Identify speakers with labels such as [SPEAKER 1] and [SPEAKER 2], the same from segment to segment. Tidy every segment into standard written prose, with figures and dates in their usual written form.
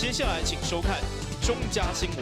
[SPEAKER 1] 接下來請收看中嘉新聞。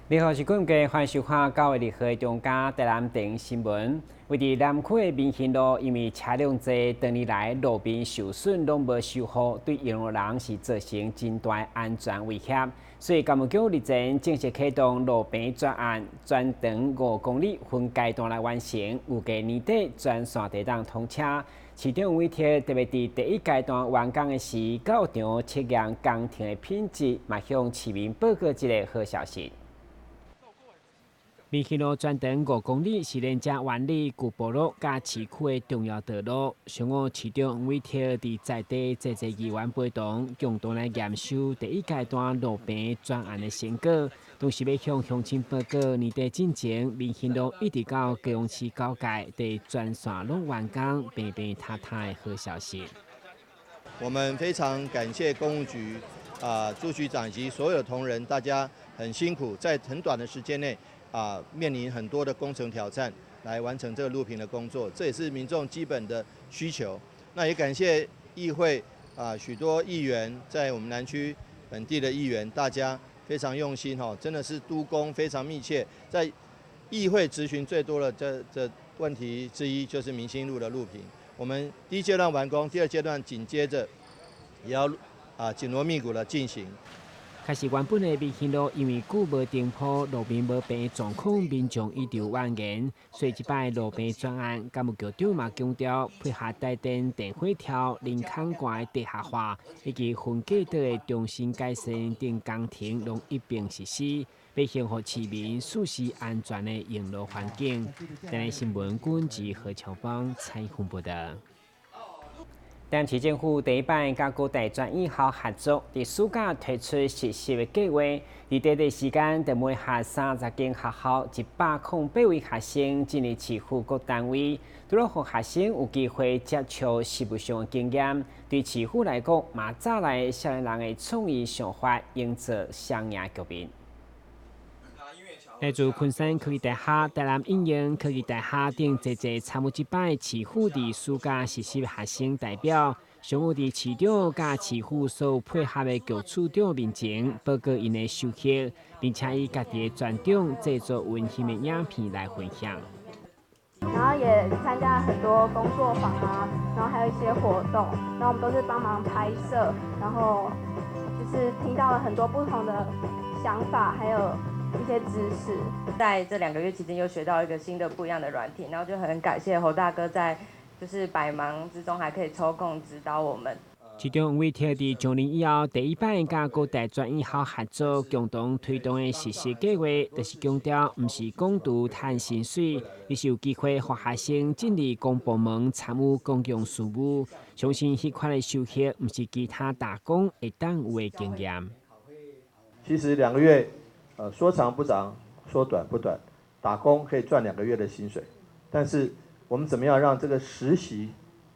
[SPEAKER 2] 你好，是本期歡迎收看9月2號的中嘉台南電新聞。位佇南區的民興路，因為車輛濟，多年來路面受損攏無修復，對用路人是造成真大安全威脅。所以，工務局日前正式啟動路平專案，全長5公里分階段來完成，預計年底全線會當通車。市長委託特別佇第一階段完工的時，到場測驗工程的品質，嘛向市民報告這個好消息。民興路全長5公里，是連接萬里舊部落佮市區的重要道路。上午市長委託佇在地濟濟議員陪同，共同來驗收第一階段路平專案的成果，同時欲向鄉親報告年底進前，民興路一直到高雄市交界，佇全線攏完工，平平踏踏的好消息。
[SPEAKER 3] 我們非常感謝工務局啊朱局長以及所有同仁，大家很辛苦，在很短的時間內。面臨很多的工程挑戰，來完成這個路平的工作，這也是民眾基本的需求。那也感謝議會許多議員在我們南區本地的議員，大家非常用心哈，真的是督工非常密切。在議會質詢最多的這問題之一，就是民興路的路平。我們第一階段完工，第二階段緊接着也要緊鑼密鼓的進行。
[SPEAKER 2] 確實，原本的民興路因為久無重鋪，路面無平狀況，民眾一直有怨言。所以這擺路平專案，工務局長嘛強調，配合台電電火柱、林空關的地下化以及分隔島的重新改善等工程，攏一併實施，欲恢復市民舒適安全的用路環境。台南新聞軍記何巧芳採訪報導。台南市政府第一擺佮高大專院校合作，佇暑假推出實習的計劃。佇短短時間，就每下30間學校108位學生進入市府各單位，除了予學生有機會接觸實務上的經驗，對市府來講，嘛帶來少年人的創意想法，營造雙贏局面。來自昆山科技大學、台南應用科技大學等濟濟參與這擺市府佇暑假實習學生代表，上午佇市長佮市府所有配合的局處長面前報告𪜶的收穫，並且以家己的專長製作溫馨的影片來分享。
[SPEAKER 4] 然後也參加了很多工作坊啊，然後還有一些活動，然後我們都是幫忙拍攝，然後就是聽到了很多不同的想法，還有一些知識。
[SPEAKER 5] 在這2個月期間又學到一個新的不一樣的軟體，然後就很感謝侯大哥在就是百忙之中還可以抽空指導我們。
[SPEAKER 2] 市長委託佇上任以後第一擺佮高大專院校合作，共同推動的實習計劃，就是強調毋是講求賺薪水，而是有機會予學生進入公部門參與公共事務。相信彼款的收穫，毋是其他打工會當有的經驗。
[SPEAKER 3] 其實2個月，說長不長，說短不短，打工可以賺兩個月的薪水，但是我們怎麼樣讓這個實習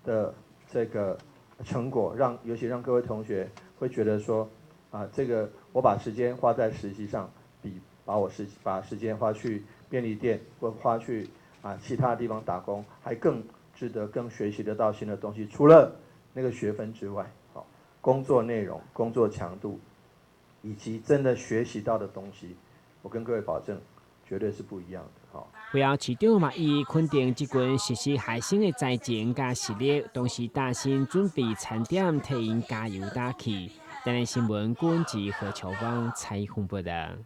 [SPEAKER 3] 的這個成果，讓尤其讓各位同學會覺得說，這個我把時間花在實習上，比把我時把時間花去便利店或花去其他地方打工，還更值得，更學習得到新的東西。除了那個學分之外，好，工作內容、工作強度，以及真的學習到的東西，我跟各位保證，絕對是不一樣的。好，
[SPEAKER 2] 會後市長嘛，伊肯定這群實習學生的才情佮實力，同時擔心準備餐點替𪜶加油打氣。台南新聞軍記何秋芳採訪報導。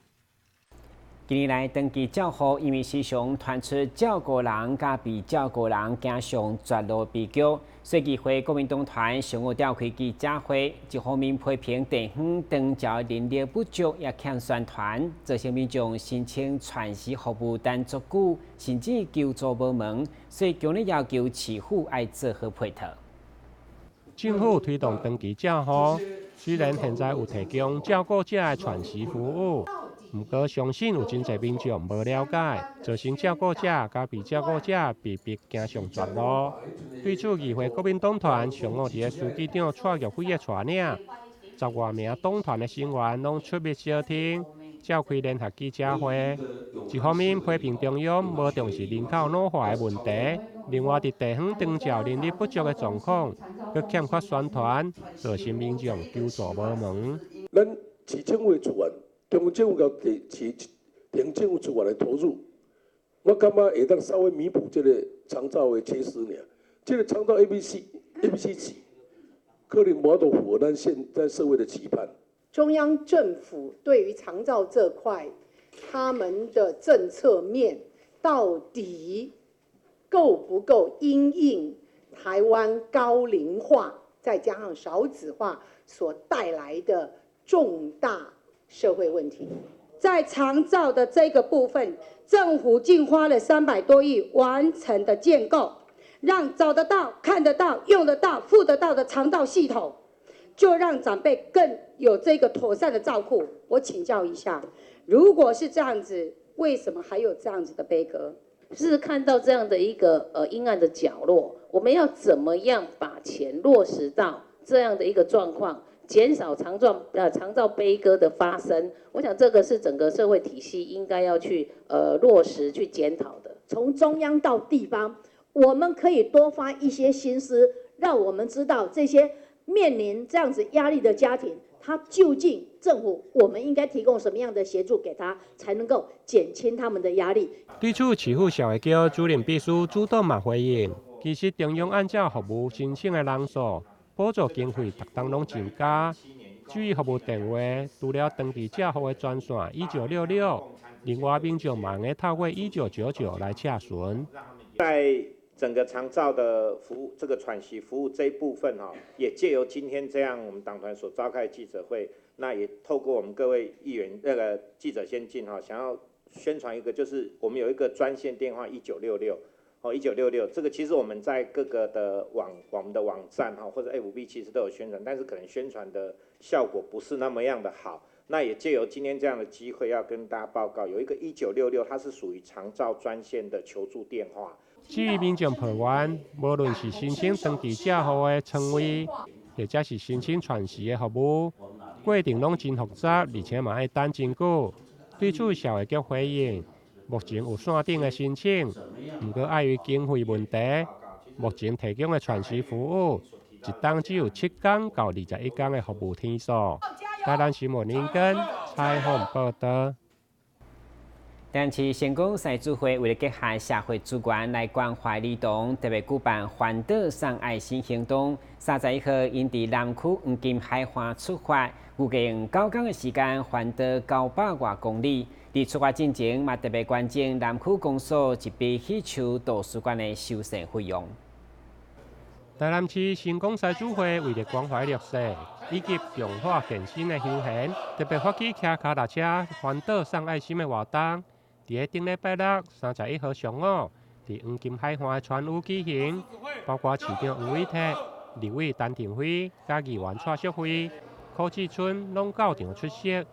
[SPEAKER 2] 近年來，長期照護因為時常傳出照顧人佮被照顧人走上絕路悲劇，所以議會國民黨團上午召開記者會，一方面批評地方長照人力不足，也欠宣傳，造成民眾申請喘息服務等足久，甚至求助無門，所以強烈要求市府愛做好配套。
[SPEAKER 6] 政府推動長期照護，雖然現在有提供照顧者的喘息服務。毋過，相信有真濟民眾無了解，造成照顧者佮被照顧者被迫走上絕路。對此，議會國民黨團上午佇咧書記長蔡玉輝的帶領，十外名黨團的成員攏出入小廳，召開聯合記者會。一方面批評中央無重視人口老化的問題，另外佇地方長照人力不足的狀況，閣欠缺宣傳，造成民眾求助無門。
[SPEAKER 7] 咱市政府的資源，中央政府佮地市地方政府資源的投入，我感覺會當稍微彌補這個長照的缺失爾。這個長照 A、B、C、A、B、C 級，可能無法度符合咱現在社會的期盼。
[SPEAKER 8] 中央政府對於長照這塊，他們的政策面到底夠不夠因應台灣高齡化，再加上少子化所帶來的重大社會問題？
[SPEAKER 9] 在長照的這個部分，政府竟花了300多億完成的建構，讓找得到、看得到、用得到、付得到的長照系統，就讓長輩更有這個妥善的照顧。我請教一下，如果是這樣子，為什麼還有這樣子的悲歌？
[SPEAKER 10] 是看到這樣的一個陰暗的角落，我們要怎麼樣把錢落實到這樣的一個狀況，減少長照悲歌的發生？我想這個是整個社會體系應該要去落實去檢討的。
[SPEAKER 11] 從中央到地方，我們可以多花一些心思，讓我們知道這些面臨這樣子壓力的家庭，他究竟政府我們應該提供什麼樣的協助給他，才能夠減輕他們的壓力。
[SPEAKER 6] 對此，市府社會局主任秘書主動嘛回應，其實中央按照服務申請的人數，補助經費逐冬攏增加。至於服務電話，除了長期照護的專線1966，另外民眾嘛會透過1999來洽詢。
[SPEAKER 12] 在整個長照的服務，這個喘息服務這一部分哈，也借由今天這樣我們黨團所召開的記者會，那也透過我們各位議員那個記者先進哈，想要宣傳一個，就是我們有一個專線電話一九六六，哦一九六六，這個其實我們在各個的網我們的網站哈或者 FB 其實都有宣傳，但是可能宣傳的效果不是那麼樣的好。那也借由今天這樣的機會，要跟大家報告，有一個一九六六，它是屬於長照專線的求助電話。
[SPEAKER 6] 至於民眾抱怨，無論是申請長期照護的床位，或者是申請喘息的服務，過程攏真複雜，而且嘛愛等真久。對此，社會局回應，目前有線頂的申請，毋過礙於經費問題，目前提供的喘息服務，一冬只有7工到21工的服務天數。台南新聞林根採訪報導。
[SPEAKER 2] 台南市成功獅子會為了結合社會資源來關懷兒童，特別舉辦環島送愛心行動。31號，𪜶佇南區黃金海岸出發，預計用9工的時間環島900外公里。佇出發進前，嘛特別捐贈南區公所一筆許樹圖書館的修繕費用。
[SPEAKER 6] 台南市成功獅子會為了關懷弱勢以及強化健身的休閒，特別發起騎跤踏車環島送愛心的活動。佇頂禮拜六31號上午，佇黃金海岸的船塢舉行，包括市長黃偉哲、立委陳亭妃、佮議員蔡淑慧、柯志春攏到場出席。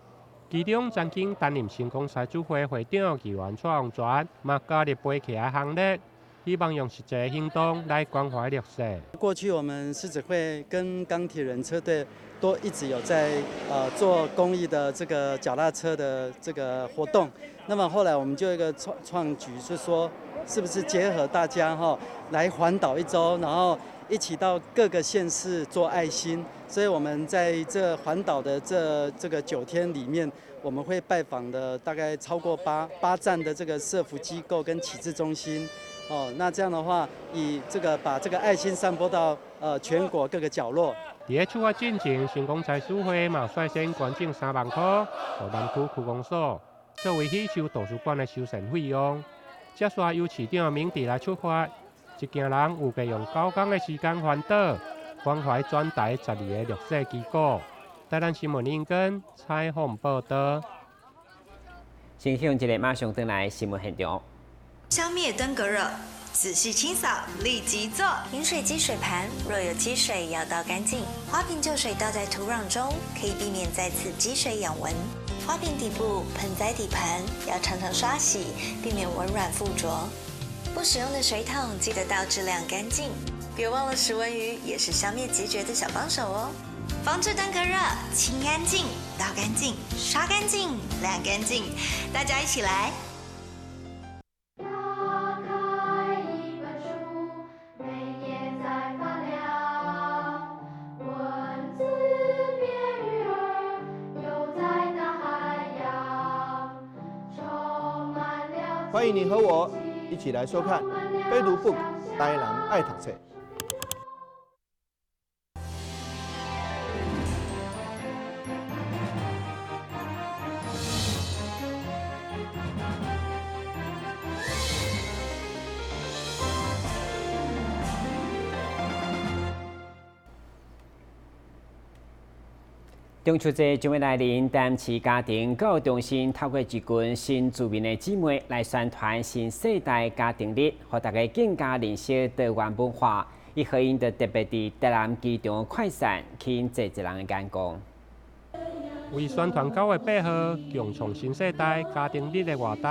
[SPEAKER 6] 其中曾經擔任成功獅子會會長議員蔡旺泉，嘛加入飛騎的行列，希望用實際行動來關懷弱勢。
[SPEAKER 13] 過去我們獅子會跟鋼鐵人車隊都一直有在做公益的這個腳踏車的這個活動。那麼後來我們就有一個創舉，是說是不是結合大家哈來環島一周，然後一起到各個縣市做愛心。所以我們在這環島的這個9天裡面，我們會拜訪的大概超過八站的這個社福機構跟啟智中心。哦，那這樣的話，以這個把這個愛心散播到全國各個角落。
[SPEAKER 6] 佇咧出發進前，成功獅子會嘛率先捐贈3萬塊，予南區區公所作為許樹圖書館的修繕費用。接續由市長明哲來出發，一行人預計用9工的時間環島，關懷全台12個弱勢機構。台南新聞林根採訪報導。
[SPEAKER 2] 先向一個馬上轉來新聞現場。
[SPEAKER 14] 消滅登革熱，仔細清掃，立即做。飲水機水盤若有積水，要倒乾淨。花瓶舊水倒在土壤中，可以避免再次積水養蚊。花瓶底部、盆栽底盤要常常刷洗，避免蚊卵附着。不使用的水桶記得倒置晾乾淨。別忘了食蚊魚也是消滅孑孓的小幫手哦。防治登革热，清干净、倒干净、刷干净、晾干净，大家一起来。
[SPEAKER 15] 打开一本书，每页在发亮，文字变鱼儿，游在大海洋，充满了。
[SPEAKER 3] 欢迎你和我一起来收看《非读 book》台南爱读册。
[SPEAKER 2] 中秋节将欲来临，台南市家庭教育中心透过一群新住民的姊妹来宣传新世代家庭日，予大家更加认识多元文化。伊回应就特别伫台南机场快闪，吸引济济人的眼光。
[SPEAKER 6] 为宣传9月8号共创新世代家庭日的活动，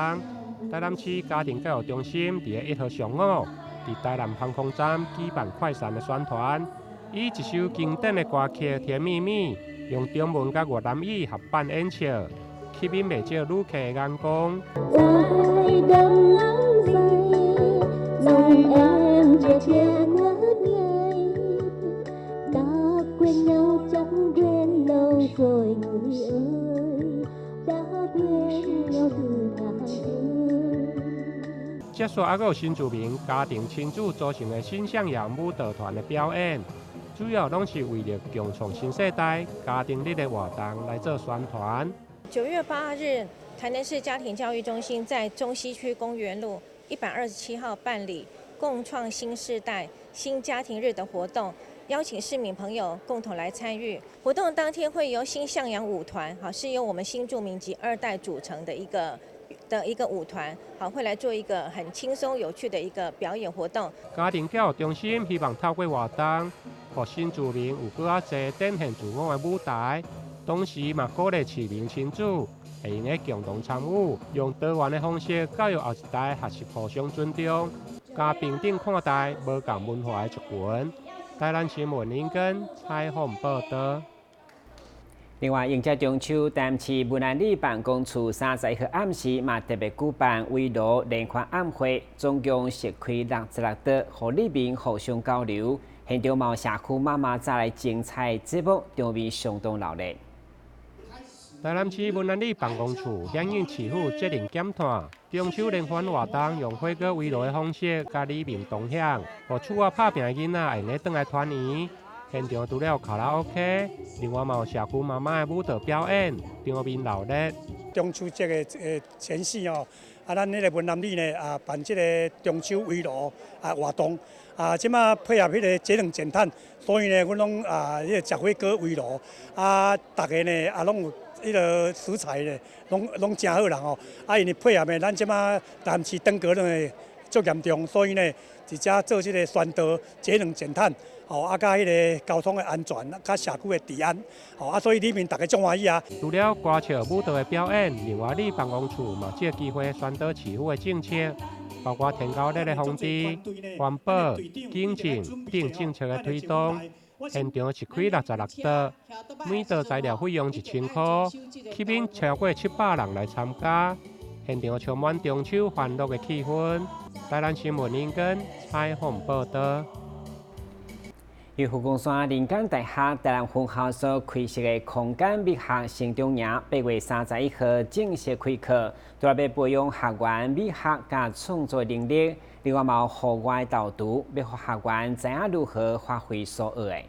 [SPEAKER 6] 台南市家庭教育中心伫个1号上午，伫台南航空站举办快闪的宣传，以一首经典的歌曲《甜蜜蜜》。用中文佮越南语合版演唱，吸引袂少旅客的眼光。接续还阁有新住民家庭亲子组成的新向阳舞蹈团的表演。主要拢是为了共创新世代家庭日的活动来做宣传。
[SPEAKER 16] 9月8日，台南市家庭教育中心在中西区公园路127号办理共创新世代新家庭日的活动，邀请市民朋友共同来参与。活动当天会由新向阳舞团，好，是由我们新住民及2代组成的一个舞团，好，会来做一个很轻松有趣的一个表演活动。
[SPEAKER 6] 家庭教育中心希望透过活动，予新住民有阁较济展现自我的舞台，同时嘛鼓励市民亲子会用得共同参与，用多元的方式教育后一代学习互相尊重，加平等看待无仝文化的族群。台南新闻林根采访报道。
[SPEAKER 2] 另外，迎接中秋，台南市文安里办公处31号暗时嘛特别举办围炉联欢晚会，总共设开66桌，予里民互相交流。现场嘛有社区妈妈带来精彩节目，场面相当热闹。
[SPEAKER 6] 台南市文安里办公处响应市府节能减碳，中秋联欢活动用火锅围炉的方式，佮里民同享，予厝外拍拼的囡仔会用得转来团圆。现场除了卡拉 OK，另外嘛有社区妈妈的舞蹈表演，场面热闹。
[SPEAKER 17] 中秋节的前夕哦，啊，咱彼个文南里呢啊办这个中秋围炉啊活动，啊，这马配合彼个节能减碳，所以呢，阮拢啊，彼个食火锅围炉，啊，大家呢啊拢有彼个食材呢，拢诚好啦吼，啊，因为配合的咱这马台南市登革热足严重，所以呢，伫遮做这个宣导节能减碳。哦，啊，佮彼个交通的安全，佮社区的治安，哦，啊，所以里面大家足欢喜啊。
[SPEAKER 6] 除了歌曲舞蹈的表演，另外里办公处嘛借机会宣导市府的政策，包括天狗日的防治、环保、警政等政策的推动。现场是开66桌，每桌材料费用1000块，吸引超过700人来参加。现场充满中秋欢乐的气氛。台南新闻林根采访报道。
[SPEAKER 2] 于佛光山林间大学台南分校所开设的空间美学成长营，8月31号正式开课，除了欲培养学员美学佮创作能力，另外嘛有户外导读，欲予学员知影如何发挥所学的。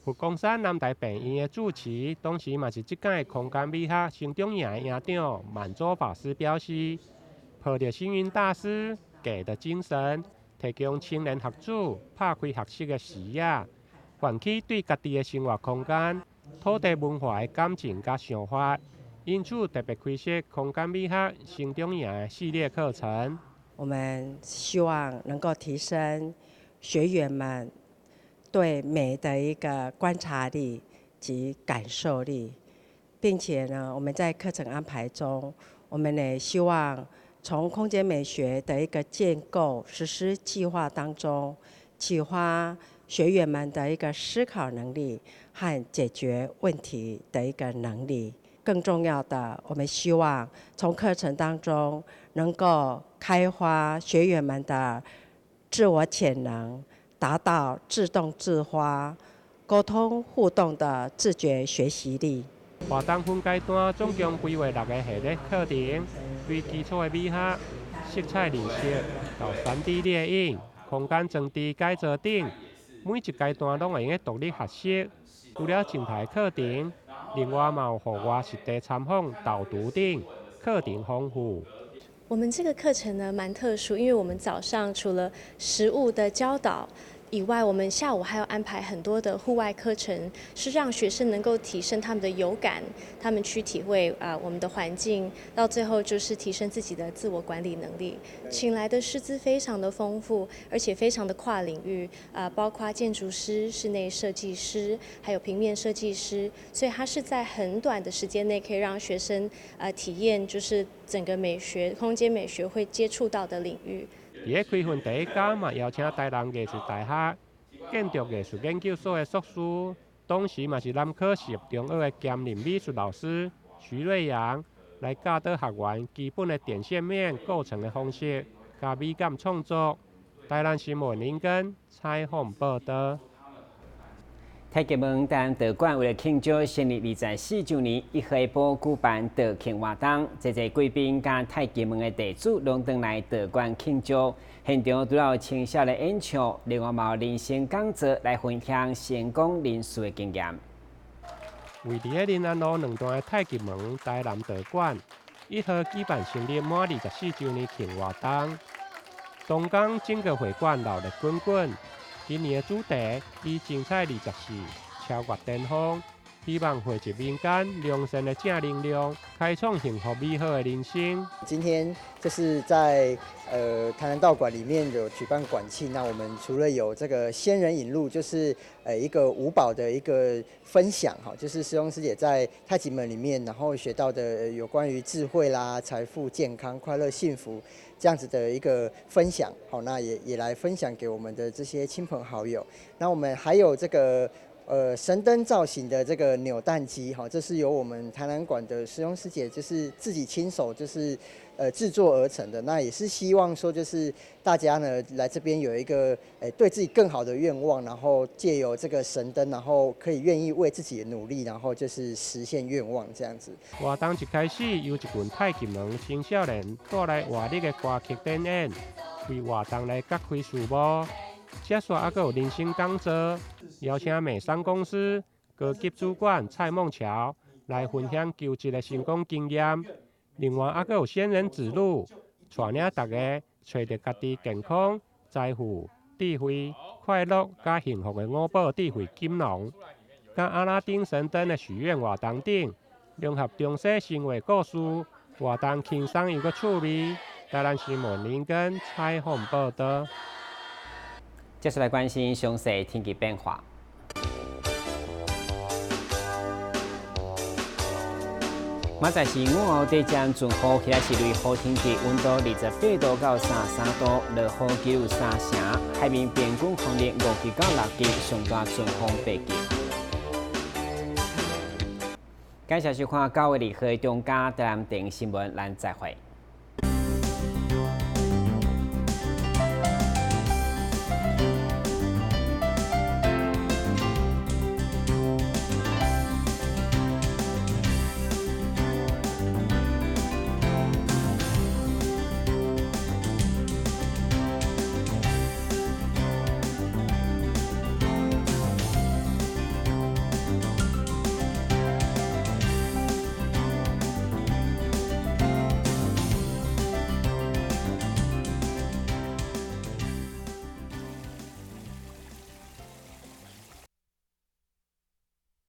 [SPEAKER 6] 佛光山南台病院的主持，同时嘛是这届空间美学成长营的营长满洲法师表示，抱著星云大师给的精神。提供青年学子拍开学习的视野，唤起对家己的生活空间、土地文化的感情佮想法，因此特别开设空间美学成长营的系列课程。
[SPEAKER 18] 我们希望能够提升学员们对美的一个观察力及感受力，并且呢，我们在课程安排中，我们也希望从空间美学的一个建构实施计划当中，启发學員們的一個思考能力和解決問題的一個能力。更重要的，我們希望從課程當中能夠開發學員們的自我潛能，達到自動自發、溝通互動的自覺學習力。
[SPEAKER 6] 活動分階段，總共規劃六个系列課程，對基礎的美學、色彩認識到3D 列印、空間裝置改造等，每一階段攏會用得獨立學習。除了靜態課程，另外嘛有戶外實地參訪、導讀等課程豐富。
[SPEAKER 16] 我們這個課程呢，蠻特殊，因為我們早上除了實務的教導以外，我們下午還要安排很多的戶外課程，是讓學生能夠提升他們的有感，他們去體會啊我們的環境，到最後就是提升自己的自我管理能力。請來的師資非常的豐富，而且非常的跨領域啊，包括建築師、室內設計師，還有平面設計師，所以他是在很短的時間內可以讓學生啊體驗，就是整個美學、空間美學會接觸到的領域。
[SPEAKER 6] 佇咧開訓第一工嘛，邀請台南藝術大學建築藝術研究所的碩士，同時嘛是南科實業中學的兼任美術老師徐瑞陽，來教導學員基本的點線面構成的方式，佮美感創作。台南新聞林根採訪報導。
[SPEAKER 2] 太極門台南道館為了慶祝成立24周年，1號下晡舉辦道慶活動，濟濟貴賓佮太極門的弟子攏轉來道館慶祝。現場除了有青少年演唱，另外嘛有人生講座來分享成功人士的經驗。
[SPEAKER 6] 位佇咧林安路兩段的太極門台南道館，1號舉辦成立滿24周年慶活動，當天整個會館鬧熱滾滾。今年的主題以精彩24，超越巔峰，希望匯集民間良善的正能量，開創幸福美好的人生。
[SPEAKER 19] 今天就是在台南道館裡面有舉辦館慶，那我們除了有這個仙人引路，就是一個五寶的一個分享哈，就是師兄師姐在太極門裡面，然後學到的有關於智慧啦、財富、健康、快樂、幸福這樣子的一個分享，好，那也來分享給我們的這些親朋好友。那我們還有這個神燈造型的這個扭蛋機，哈，這是由我們台南館的師兄師姐就是自己親手就是製作而成的。那也是希望說，就是大家呢來這邊有一個對自己更好的願望，然後借由這個神燈，然後可以願意為自己努力，然後就是實現願望這樣子。
[SPEAKER 6] 活動一開始，由一群太極門青少年帶來活力的歌曲展演，為活動來揭開序幕。接續還閣有人生講座，邀請美商公司高級主管蔡夢橋來分享求職的成功經驗。另外，還閣有仙人指路，帶領大家揣著家己健康、財富、智慧、快樂佮幸福的五寶智慧錦囊，佮阿拉丁神燈的許願活動等，融合中西神話故事，活動輕鬆又閣趣味。台南新聞林根採訪報導。
[SPEAKER 2] 接下來關心詳細天氣變化。明仔載是午後底將陣雨，起來是雷雨天氣，溫度28度到33度，落雨幾率3成，海面平均風力5級到6級，上大陣風8級。感謝收看9月2號中嘉台南電視新聞，咱再會。